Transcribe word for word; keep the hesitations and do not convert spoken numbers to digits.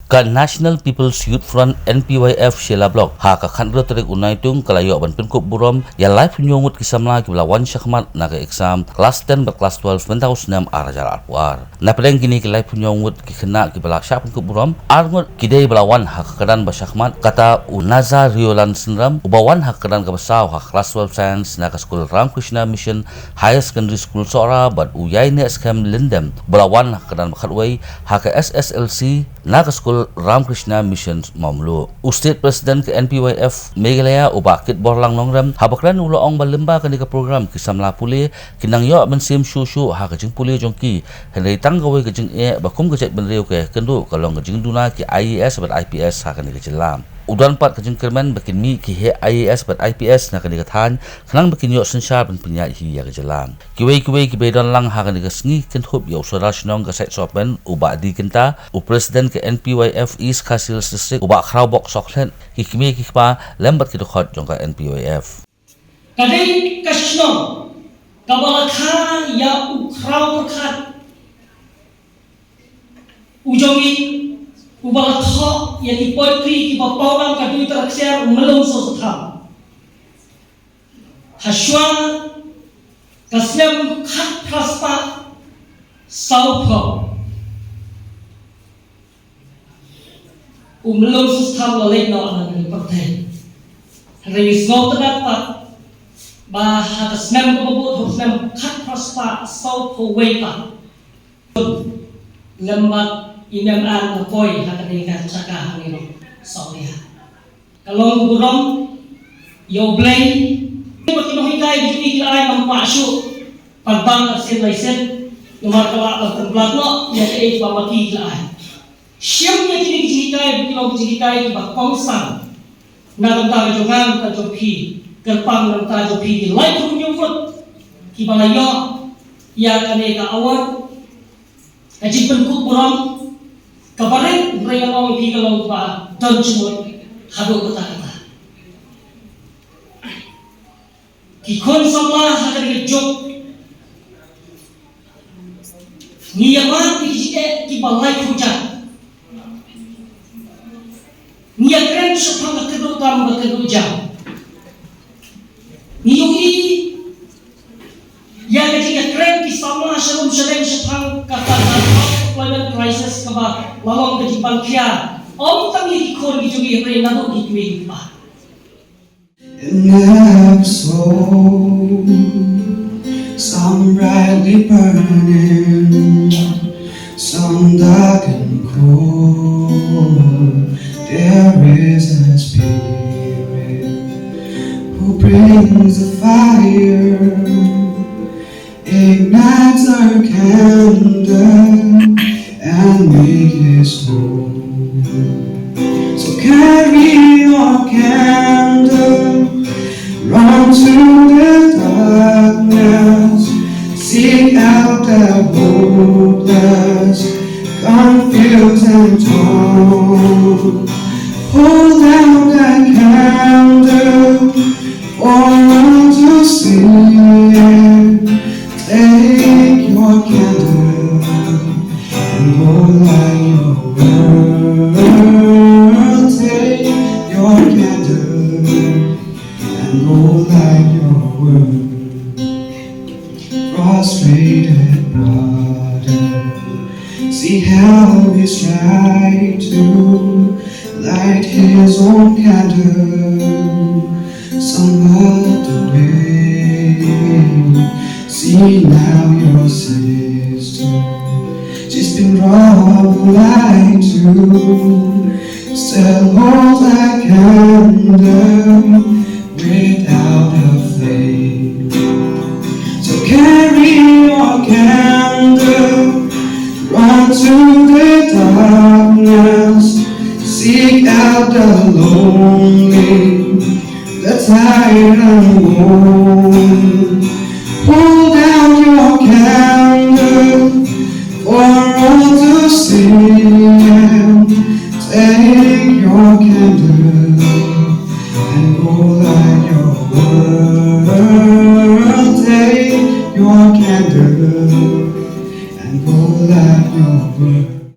Ka National People's Youth Front, N P Y F, Shella Block, ha ka khathynriew tarik u Naitung, ka la ïoh ban pynkup burom ïa laiphew hynñiew ngut ki samla kiba la wan shakhmat na ka exam Class ten bad Class twelve mynta u snem ar hajar arphew ar. Napdeng kine ki laiphew hynñiew ngut ki khynnah kiba la shah pynkup burom, ar ngut ki dei ba la wan ha ka kyrdan ba shakhmat, kata u Nazariolan Synram, uba wan ha ka kyrdan kaba saw ha Class twelve Science na ka skul Ramakrishna Mission Higher Secondary School Sohra, bad u Ïainehskhem Lyngdoh, uba la wan ha ka kyrdan ba khatwei ha ka S S L C na ka skul Ramakrishna Mission Mawmluh. U State President ka N P Y F Meghalaya, u Bah Kitborlang Nongrem, haba kren u la ong ba lyngba kane ka program ki samla pule ki nang ïoh mynsiem shuh shuh ha ka jingpule jong ki, hynrei tang kawei ka jingeh ba kum ka jaitbynriew ka ïakynduh ka long ka jingduna ki I A S bad I P S ha kane ka jylla. U don pat ka jingkyrmen ba kin mih ki heh I A S bad I P S na kane ka thaiñ, khnang ba kin ïoh synshar ban pynïaid hi ïa ka jylla. Kiwei kiwei kiba ïadon lang ha kane ka sngi kynthup ïa u Sordar Shnong ka Saitsohpen, u Bah D Kynta, u President ka N P Y F East Khasi Hills District, u Bah Khrawbok Sohkhlet, ki kmie ki kpa lem bad ki dkhot jong ka N P Y F. Ka dei ka shnong kaba la kha ïa u khraw pyrkhat u jong ngi, uba la thoh ïa ki poetry kiba paw lang ka dui tara ksiar u Myllung Soso Tham. Hashwa ka snem khatphra spah sawphew, u Myllung Soso Tham u la leit noh na kane ka pyrthei. Hynrei ngi sngewtynnat pat ba ha ka snem kaba bud, ha u snem khatphra spah sawphew wei pat, lem bad i Mem Ann la poi ha kane ka jaka hangne, Sohra. Ka long ka burom ïa U Blei ba ki nonghikai ba ki la ai, ngam kwah shuh ban bang arsien laisien, namar ka lah ban pynblat noh ïa kaei kaba ma ki ki la ai. Shim ïa kine ki jinghikai ba ki long ki jinghikai kiba kongsan na ka bynta ka jong nga, na ka bynta jong phi, kyrpang na ka bynta jong phi ki laiphew hynñiew ngut kiba la ïoh ïa kane ka award. Ka jingpynkup burom kaba rit, hynrei ngan ong ïa phi, ka long kaba don jingmut haduh katta katta. Ki khun samla ha kane ka juk, ngi ïa mad ïa ki jingeh kiba laiphew jait. Ngi ïa kren shaphang ka kynduh kam bad kynduh jam. Ngi ïohi ïa ka jingïakren ki samla sharum shadien shaphang kata ka unemployment crisis kaba la long ka jingpang khia, ym tang ïa ki khun ki jong ngi hynrei naduh ki kmie ki kpa. It never sold, some brightly burning, some dark and cold. There is a spirit who brings the fire, ignites a candle and make it whole. So carry your candle, run to the darkness, seek out the hopeless, confused and torn. Hold out that candle for all to see. Take your candle and go light your world. Take your candle and go light your world. Frustrated brother, see how he's trying to light his own candle some other way. See now your sister, she's been robbed of light too. Still hold that candle without a flame. So carry your candle, run to the darkness, seek out the lonely, the tired and worn. Hold out your candle for all to see, and take your candle and go light your world. Take your candle and go light your world.